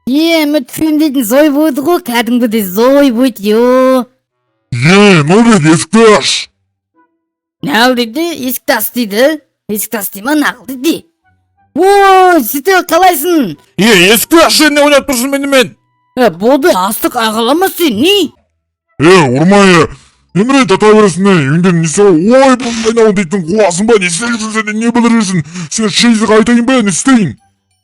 Е, мультфильм дейтін зой болды ғой, кәдімгідей зой болды, ё. Е, Нубик, есікті аш. Нағыл дейді, есікті аш дейді. Есікті аш дей ма, нағыл дейді. О, Сител, қалайсың? Е, есікті аш, сен не ойнап тұрсың менімен? Е, болды, астық ағалама сен, не? Е, ұрма, е. Емре, жата бересің, е, үйіңде не істеп, ой, бұл дейтін қуасың ба, не істеп жүрсің сен, не біліп жүрсің? Сен шейзіға айтайын ба, не істейін?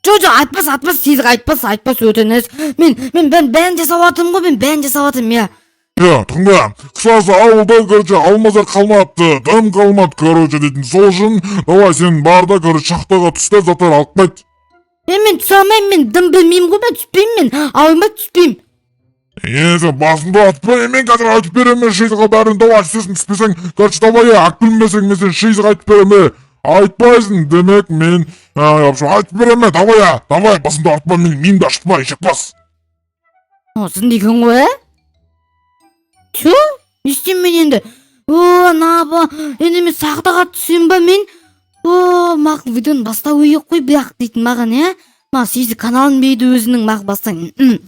Жо, жо, айтпас, айтпас, тезік айтпас, айтпас, өтініш. Мен бәрін жасап жатырмын ғой, мен бәрін жасап жатырмын, иә. Е, тыңда, қысқасы, ауылда, короче, алмаздар қалмапты, дым қалмады, короче, дейтін. Сол үшін, давай, сен бар да, короче, шахтаға түс те, заттар алып қайт. Е, мен түсе алмаймын, мен дым білмеймін ғой, мен түспеймін, мен ауылыма түспеймін. Е, сен басымды атпа, е, мен қазір айтып беремін, шейзіға бәрін, давай, түсесің, түспесең, короче, давай, е, алып келмесең, мен сен шейзіға айтып беремін, е. Айтпайсың, демек, мен, в общем, айтып беремін, давай, е, давай, басымды артпа, мен миымды ашытпа, ешек бас. Осындай екен ғой, ә? Тю, не істеймін мен енді? О, наба, енді мен сақтаға түсемін ба мен? О, мақұл, видеоны бастау керек қой, бірақ дейтін маған, иә? Маған сүйді каналын берді өзінің, мақұл, бастайын.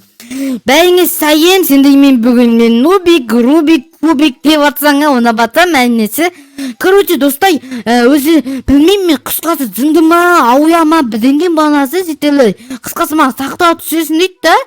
Бәріңе сәлем, сендермен бүгін мен Нубик, Рубик, Кубик деп атсаң, ұнап атсам әнесі. Короче, достай, өзі білмеймін мен, қысқасы, жынды ма, ауя ма, бірдеңе баласы жетелі. Қысқасы, маған сақтаға түсесің дейді да.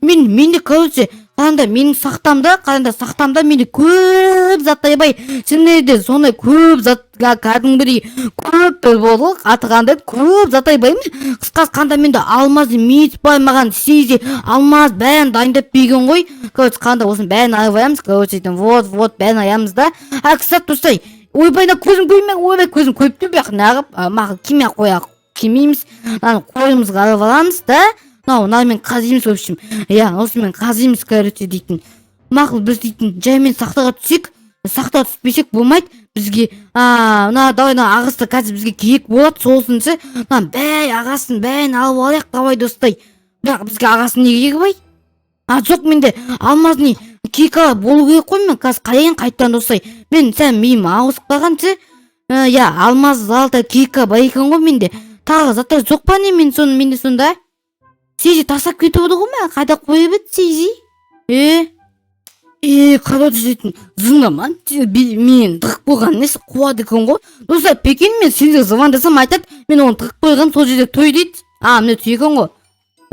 Менде, короче, қараңдар, менің сақтамда, қараңдар, сақтамда менде көп заттар бай. Сендерде сондай көп зат, кәдімгідей көп бір болды ғой, аты қандай, көп заттар бар ма? Қысқасы, қандай менде алмаз меч бар, маған сейзе алмаз бәрін дайындап берген ғой. Короче, қандай осының бәрін алып аламыз, короче, вот, вот, бәрін аямыз да. А, кстати, достар, ойбай, мына көзім көрмей, ойбай, көзім көріп тұр, бірақ неғып, мақұл, кимей ақ қояйық, кимейміз, мынаны қолымызға алып аламыз да. Мынау мынамен қазимыз, в общем, иә, осымен қазимыз, короче, дейтін. Мақұл, біз дейтін жаймен сақтаға түсейік, сақтаға түспесек болмайды бізге. А, мына, давай, мына ағашты қазір бізге керек болады, сосын ше, мына бәрі ағаштың бәрін алып алайық, давай, достай. Бірақ бізге ағаштың не керегі бай? А, жоқ, менде алмазный кирка болу керек қой. Мен қазір қарайын қайтадан, достай, мен сәл миым ауысып қалған ше. Иә, алмаз, золото кирка бар екен ғой менде. Тағы заттар жоқ па, не, мен соны, менде сонда Сейзи тастап кетіп еді ғой, мә, қайда қойып еді Сейзи? Е, е, короче, дейтін, зыңдама, мен тығып қойған несі қуады екен ғой, достар. Прикинь, мен сендерге звондасам, айтады, мен оны тығып қойғанмын, сол жерде той дейді. А, міне, тұр екен ғой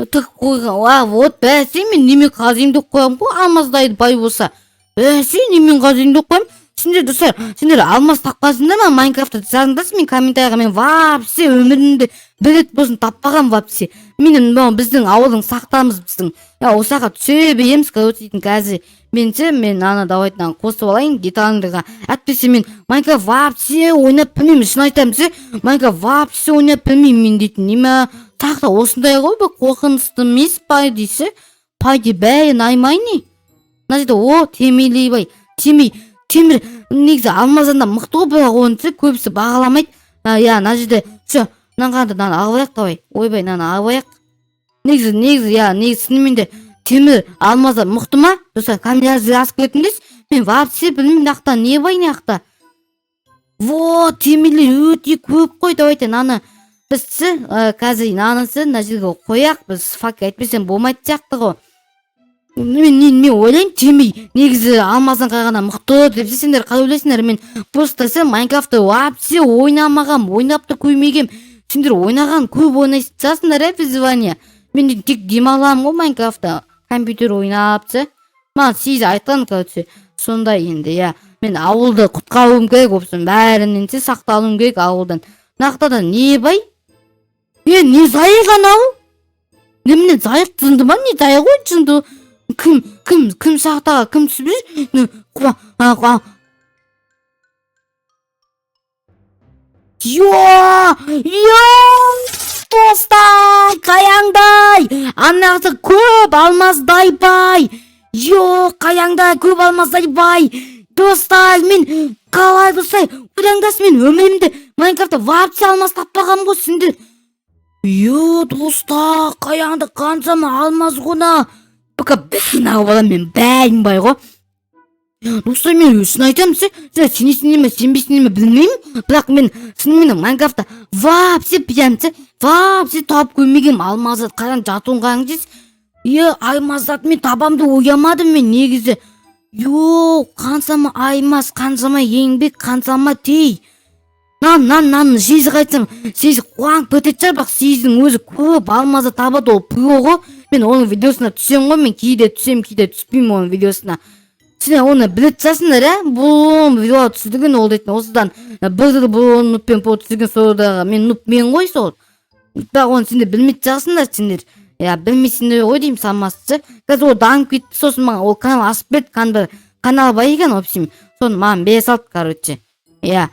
тығып қойған. А, вот, бәсе, мен немен қазимын деп қоямын ғой, алмаздайды бай болса, бәсе, немен қазимын деп қоямын. Сендер, достар, сендер алмаз тапқансыңдар ма Майнкрафтта? Жазыңдаршы мен комментарийға. Мен вообще өмірімде бір рет болсын таппағанмын вообще. Менің мынау біздің ауылдың сақтамыз біздің, я, осы жаққа түсе береміз, короче, дейтін. Қазір мен ше, мен ана, давайте, мынаны қосып алайын деталіңдерға, әйтпесе мен Майнкрафт вообще ойнап білмеймін, шын айтамын ше, Майнкрафт вообще ойнап білмеймін мен дейтін. Неме, тағы да осындай ғой, бір қорқынышты емес па дейсі, по идее, бәрі нормальный мына жерде. О, темірлей бай, темір, темір негізі алмаздан да мықты ғой, бірақ оны ше көбісі бағаламайды. Иә, мына жерде все, мынаны қараңдар, мынаны алып алайық, давай, ойбай, мынаны алып алайық. Негізі, иә, негізі шынымен де темір алмаздан мықты ма, достар? Комментарий жазып кетіңдерші, мен вообще білмеймін. Мына жақта не бар, мына жақта? Вот, темірлер өте көп қой. Давайте мынаны біз ше, қазір мынанысы мына жерге қояйық біз, факт әйтпесем болмайтын сияқты ғой. Мен ойлаймын, темір негізі алмаздан қарағанда мықты деп ше. Сендер қалай ойлайсыңдар? Мен просто ше Майнкрафтты вообще ойнамағанмын, ойнап та көрмегенмін. Сендер ойнаған, көп ойнайсыңдар, иә, выживание. Мен де тек демаламын ғой Майнкрафтта компьютер ойнап ше. Маған Сиз айтқан, короче, сондай енді, иә. Мен ауылды құтқаруым керек, в общем, бәрінен ше сақталуым керек ауылдан. Мына жақта да не бай? Е, не зайық анау? Немене, зайық жынды ма, не зайық ғой, жынды. Кім сақтаға кім түсіп жүр? Не, қуа, а, қуа. Йо, йо, достар, қаяңдай ана жақта көп алмаздай бай. Йо, қаяңдай көп алмаздай бай, достар. Мен қалай, достар, ойлаңдаршы, мен өмірімде Майнкрафтта вообще алмаз таппағанмын ғой сендер. Йо, достар, қаяңда қаншама алмаз ғана, пока бәрін алып аламын мен, бәрін бай ғой. Достар, мен шын айтамын ше, сен сенесіңдер ме, сенбейсіңдер ме, білмеймін, бірақ мен шынымен Майнкрафтта вообще прям ше, вообще тауып көрмегенмін алмазды. Қараң, жатуын қараңдаршы. Е, алмаздарды мен табам деп ойламадым мен негізі. Йо, қаншама алмаз, қаншама еңбек, қаншама тей. Нан, нан, нан, Сезік айтсам, Сезік қуанып кететін шығар, бірақ Сезіктің өзі көп алмазды табады, ол про ғой. Мен оның видеосына түсемін ғой, мен кейде түсемін, кейде түспеймін оның видеосына. Сендер оны білетін шығарсыңдар, иә? Бұл видеоға түсірген ол дейтін, осыдан бір жыл бұрын нубпен про түсірген, содағы мен нуб мен ғой сол. Бірақ оны сендер білмейтін шығарсыңдар сендер. Иә, білмейсіңдер ғой деймін самасы ше. Қазір ол дамып кетті, сосын маған ол канал ашып берді, қандай канал бар екен, в общем. Соны маған бере салды, короче. Иә,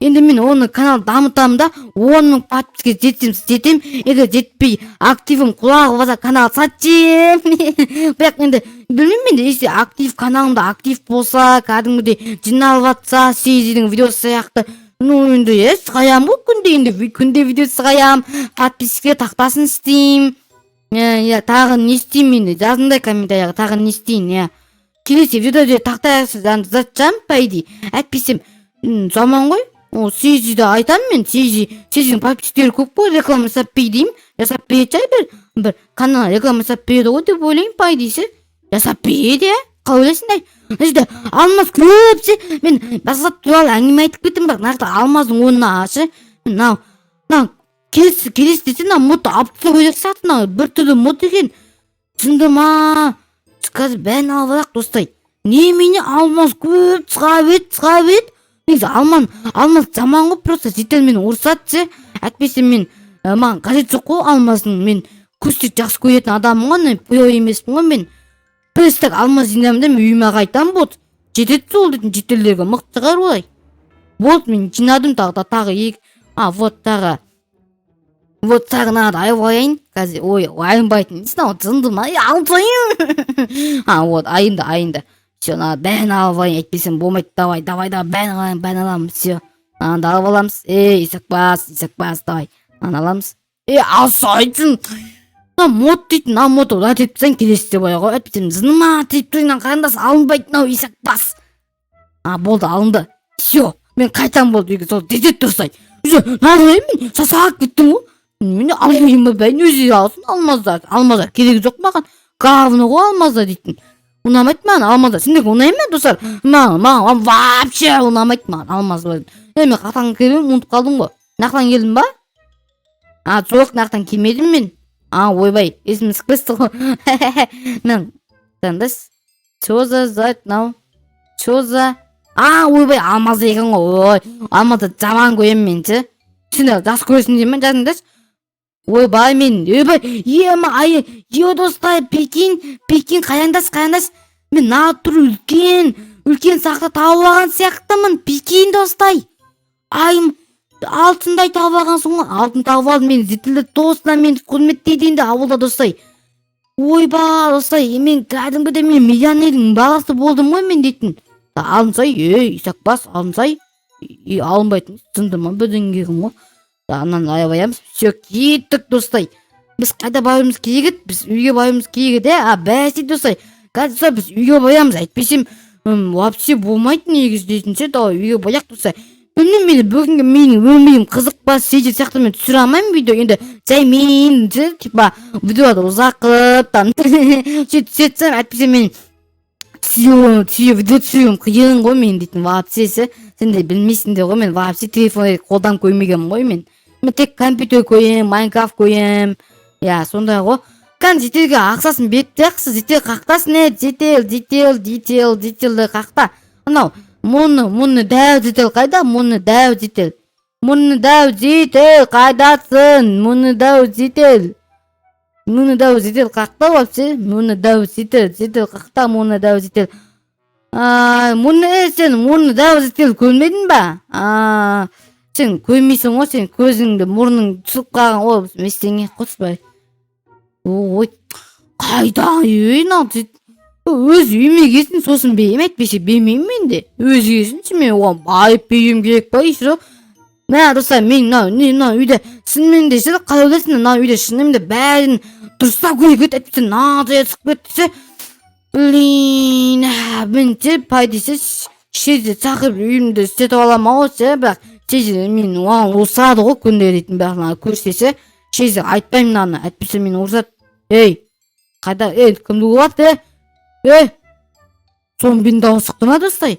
енді мен оны канал дамытамын да, 10 000 подписке жетсем жетем, егер жетпей активім құлағы болса, канал сатып. Бірақ енді білмеймін енді, если актив каналымда актив болса, кәдімгідей жиналып жатса, Сезидің видеосы сияқты, ну енді иә, шығаямын ғой күнде, енді күнде видео шығаямын, подписке тақтасын істеймін. Иә, иә, тағы не істеймін енді, жазыңдар комментарияға, тағы не істейін, иә. Келесі видеода тақта жазамын, по идее, әйтпесем жаман ғой. О, Сезиді айтамын мен, Сези, Сезидің подписчиктері көп қой, реклама жасап бер деймін, жасап береді шығар, бір канал реклама жасап береді ғой деп ойлаймын, по идее ше. Жасап береді, иә, қалай ойлайсыңдар? Мына жерде алмаз көп ше, мен басқа туралы әңгіме айтып кеттім, бірақ мына жақта алмаздың орнына ше, мынау келесі келесі десе, мына модты алып тастау керек сияқты, мынау біртүрлі мод екен. Түсінді ма? Қазір бәрін алып алайық, достар. Немене, алмаз көп шыға береді, шыға береді. Негізі алмаз жаман ғой, просто житель мені ұрысады ше. Әйтпесе мен маған қажет жоқ қой алмаздың, мен күшті жақсы көретін адаммын ғой, мен про емеспін ғой мен. Бір алмаз жинаймын да, мен үйіме қайтамын, болды. Жетеді сол дейтін жительдерге мықты шығар олай. Болды, мен жинадым тағы да, тағы екі, а, вот тағы. Вот тағы мынаны айып қояйын қазір. Ой, айынбайтын несі мынау, жынды ма? Ей, алып, а, вот айынды, айынды. Все, мына бәрін алып алайын, әйтпесем болмайды. Давай, давай, давай, бәрін алайын, бәрін аламыз. Все, мынаны да алып аламыз. Ей, Исақбас, Исақбас, давай мынаны аламыз. Ей, алсайсың мына мод дейтін, мына мод удалить етіп тастайын келесі деп ғой, әйтпесем жыныма тиіп тұр. Мына қарындас алынбайды мынау, Исақбас. А, болды, алынды. Все, мен қайтамын, болды, үйге. Сол жетеді, дұрыс. Уже мынаны мен шаршап кеттім ғой. Мен алмаймын ба, бәрін өзі алсын алмаздар. Алмаздар керегі жоқ маған, говно ғой алмаздар дейтін. Ұнамайды маған алмаздар. Сендерге ұнай ма, достар? Маған вообще ұнамайды маған алмаз. Е, мен қаяқтан келіп едім, ұмытып қалдым ғой. Мына жақтан келдім ба? А, жоқ, мына жақтан келмедім мен. А, ойбай, есіме түсіп кетті ғой мен. Таңдас, че за зат мынау, че за, а, ойбай, алмаз екен ғой. Ой, алмазды жаман көремін мен ше. Сендер жақсы көресіңдер ме, жазыңдаршы. Ойбай, мен, ойбай, ема, ай, е, достар, прикинь, прикинь, қараңдаршы, қараңдаршы, мен натур үлкен үлкен сақты тауып алған сияқтымын. Прикинь, достар, айым, алтындай тауып алғансың ғой, алтын тауып алдым мен. Жительдер тосынан мені құрметтейді енді ауылда, достар. Ойбай, достар, мен кәдімгідей мен миллионердің баласы болдым ғой мен дейтін. Алынсай, ей, Исақбас, алынсай. И алынбайтын сынды ма, бірдеңе ғой. Ананы аябаямыз. Все, кеттік, достар. Біз қайда баруымыз керек еді? Біз үйге баруымыз керек еді, иә. А, бәсе, достар, қазір, достар, біз үйге барамыз, әйтпесем вообще болмайды негізі дейтін ше. Давай үйге барайық, достар. Білмеймін, мен бүгінгі менің өмірім қызық па, сөйтіп сияқты мен түсіре алмаймын видео енді жай. Мен ше, типа, видеоларды ұзақ қылып там сөйтіп түсірсем, әйтпесе мен түсіре видео түсіруім қиын ғой мен дейтін вообще ше. Сендер білмейсіңдер ғой, мен вообще телефон қолданып көрмегенмін ғой. Мен тек компьютер көремін, Майнкрафт көремін, иә, сондай ғой. Кәдімгі жительге ақшасын беріп тастайықшы. Житель қақтасын, е, житель, житель, житель, жительді қақта. Анау мұны дәу житель қайда? Мұны дәу житель, мұны дәу житель қайдасың? Мұны дәу житель, мұны дәу житель қақта вообще. Мұны дәу житель, житель қақта, мұны дәу житель. А, мұны, е, сен мұны дәу житель көрмедің ба? А, сен көрмейсің ғой, сен көзіңді, мұрның түсіп қалған ғой, ештеңе қоспай. Ой, қайда, ей, мынау өз үйіме келсін, сосын беремін, әйтпесе бермеймін мен де. Өзі келсінші, мен оған байып беруім керек па еще? Мә, достар, мен мынау не, мынау үйде шынымен де ше, қалай ойлайсыңдар, мынау үйде шынымен де бәрін дұрыстау керек еді, әйтпесе мынадай түсіп кетті ше. Блин, мен ше, по идее ше, шезе шақырып үйімді істетіп аламын ау ше. Бірақ шезе мен оған ұрысады ғой күнде дейтін. Бірақ мына көрсе ше, шезе айтпаймын мынаны, әйтпесе мені ұрысады. Ей. Қайда, ей, кімді қуады, е? Ей, зомбидің дауысы шықты ма, достай?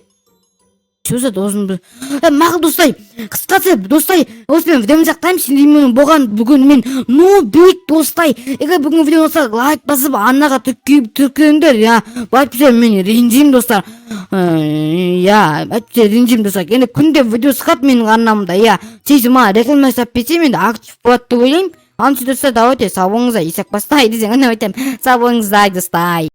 Че за должен был? Мақұл, достай, қысқасы, достай, осымен видеомды аяқтаймын. Сендермен болған бүгін мен, Нубик, достай. Егер бүгінгі видео болса, лайк басып, арнаға тіркеліңдер, иә. Әйтпесе мен ренжимін, достар. Иә, әйтпесе ренжимін, достар. Енді күнде видео шығады менің арнамда, иә. Тез маған реклама жасап берсем, енді актив болады деп ойлаймын. Аңшы, достар, давайте, сау болыңыздар. Есек бастай десең, ана айтамын. Сау болыңыздар, достар.